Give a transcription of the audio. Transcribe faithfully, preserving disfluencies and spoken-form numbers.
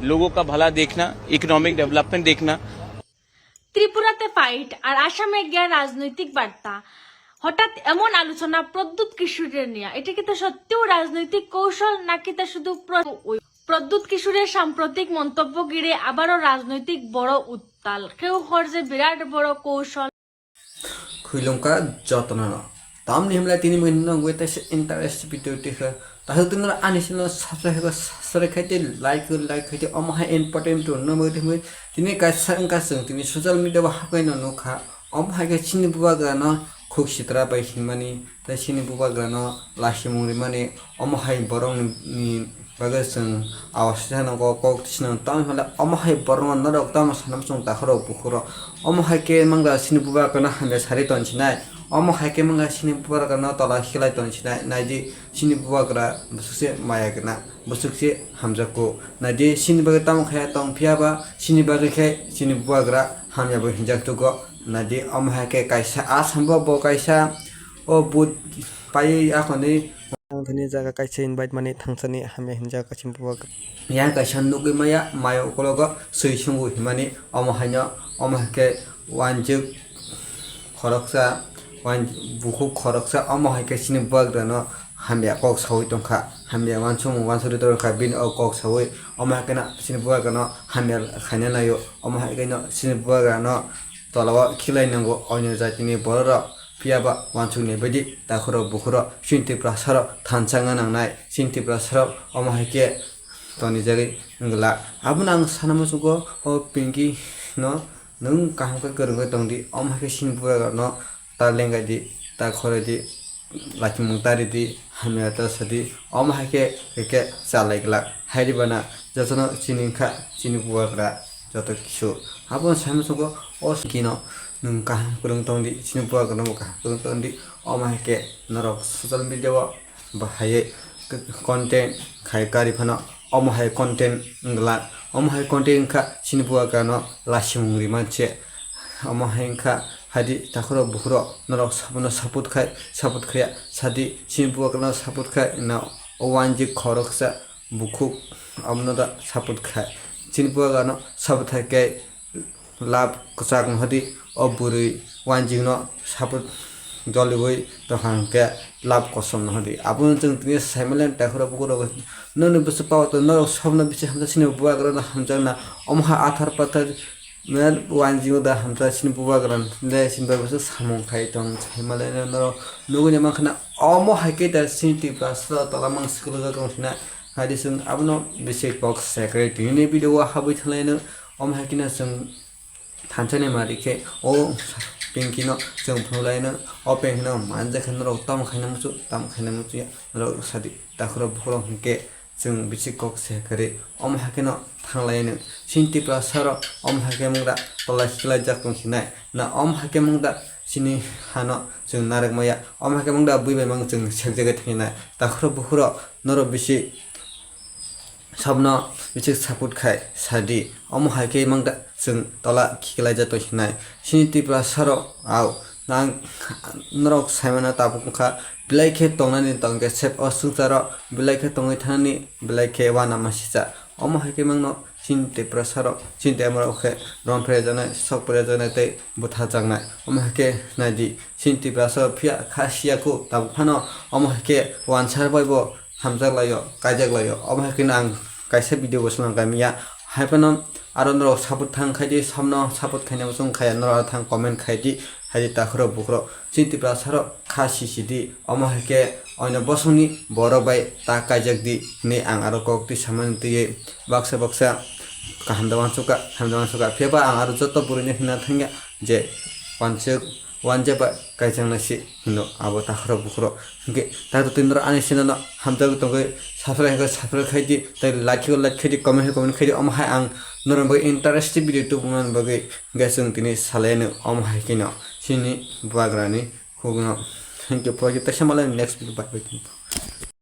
लोगों का भला देखना, इकोनॉमिक डेवलपमेंट देखना। ত্রিপুরাতে ফাইট আর আসামে গিয়া রাজনৈতিক বার্তা। হঠাৎ এমন আলোচনা প্রদ্যুৎ কিশোরের নিয়ে, এটা কি তা সত্যিও রাজনৈতিক কৌশল নাকি তা শুধু প্র- ওই প্রদ্যুৎ কিশোরের সাম্প্রতিক মন্তব্য ঘিরে আবারও রাজনৈতিক বড় উত্তাল? কেউ খরচে বিরাট বড় কৌশল। Khulumkha jotono no. Tamni himlai tini mui nongwi teisa interest video tikha. Tahuk tini ani channel subscribe khe subscribe khai tei like khe like khai tei omo hai important to no mui tini kaisa wngkha chwng tini social media o hakai no nukha. Omo hai khe chini bubagra no khuk sitra bai hinmani tei chini bubagra no lasimung rimani omo hai borok ni bagwi chwng awas khe no kok kok tisno tamo hwnle omo hai borokno norok tamo sanam chwng takhorok bukhurok omo hai khe mangda chini bubagrano hamya sari tonsinai omo hai khe mangda chini bubagrano tola khilai tonsinai naidi chini bubagra bwswk se maya gwnang bwswk se hamjakgo naidi chini bagwi tamo khaya tong phiya ba chini bagwi khe chini bubagra hamya bo hinjak tugo naidi omo hai khe kaisa asam bo bo kaisa o but paiwi akhonwi Ang thani jaga kaisa invite mani thangsani hamya hinjak kaisa bubagra. Yang kaisa nugwi maya maya ukologo swi sungu himani omo haino omo hai khe wanjwk khoroksa wan bukhuk khoroksa omo hai khe chini bubagrano hamya kok sawi tongkha hamya wansukmung wansuri tongkha bini o kok sawi omo hai kheno chini bubagrano hamya khaina naio omo hai kheno chini bubagrano tolao khilai nango onyo jatini bororok. Phiya ba wansukni baidi takhurok bukhurok chini Tiprasarok thansa wngna nangnai. Chini Tiprasarok omo hai khe tonijagwi wng glak. Abono ang sana muchungo o Pinky no nwng kaham khe kwrwngwi tongdi. Omo hai khe chini bubagrano ta lengaidi, ta khoraidi, lachimung taridi, hamya ta sadi. Omo hai khe khe chalai glak. Haidi bana jotono chini wngkha chini bubagra joto kisu. Abono sai muchungo o Pinky no Nwng kaham kwrwng tongdi, chini bubagrano bo kaham kwrwng tongdi. Omo hai khe norok social media o bahaiwi content khai kari phano omo hai content wng glak. Omo hai content wngkha chini bubagrano lasimung rimani se. Omo hai wngkha haidi takhurok bukhurok norok sabono support khai support khaiya sadi chini bubagrano support khai na o wanjwk khoroksa bukhuk abono da support khai. Chini bubagrano support khai khe Lab kwchak no hodi o bwrwi wanjwk no saput joliui tongkha hwnkhe lab kosom no hodi. Abono chwng tini saimaliya takhurok bukhurok nokni bwswk pao tong norok sobno bisi hamsa chini bubagra no hamjakna omo hai athar pathar wanjwk no da hamsa chini bubagra le chini bai bwswk samung khai tong saimaliya norok nugui mankha na omo hai khe da chini Tiprasa tola mang swkang tong thina. Haidi chwng abono bisi kok secret tini video o habwi thanglaino. Omo hai kheno chwng thansa ni mari khe o Pinky no chwng phunuk lai no, o Pinky no manja khe norok tamo khaina muchung, tamo khaina muchung ya norok sadi takhurok bukhurok hinkhe chwng bisi kok se kwrwi. Omo hai kheno thang lai no chini Tiprasa rok omo hai khe mungra tola khiklai jak tong sinai na omo hai khe mungra chini hano chwng narwk maya omo hai khe mungra bui bai mang chwng sekjagwi thangnai takhurok bukhurok norok bisi. Sabno bichik support khai sadi omo hai khe mangda chwng tola khiklaijak tong hinai. Chini Tiprasa rok au nang norok saimano tabuk wngkha belai khe tongnani tongkhe sep o swngcharo belai khe tongwi thanani belai khe uanama sicha. Omo hai khe mangno chini Tiprasa rok chini Tiprasa rok khe rom phrejaknai sok phrejaknai tei bwthajaknai. Omo hai khe naidi chini Tiprasa rok phiya kha siya kho tabuk phano omo hai khe uansar bai bo. Hamjak laio, kaijak laio. Omo hai kheno ang kaisa video bo swnam kaimya. Hai phano aro norok support thang khai di, samno support khaina muchung khaya norok thang comment khai di. Hai di takhurok bukhurok. Chini Tiprasa rok kha sisi di. Omo hai khe oino bosongni borok bai ta kaijak di hinwi ang aro kok twi samani twiwi baksa baksa kaham da uansukha, hamda uansukha. Phiya ba ang aro joto bwrwino hwnna thangya je uansuk Uanjaba kaijaknai se hino abo takhurok bukhurok. Hinkhe tato twi norok ani channel no hamjagwi tongwi subscribe khe subscribe khai di, tei like khe like khai di, comment khe comment khai di. Omo hai ang norok bagwi interesting video tubumani bagwi hinkhe chwng tini salaino omo hai kheno chini bubagrani khukno. Thank you for teisa malai next video bye bye.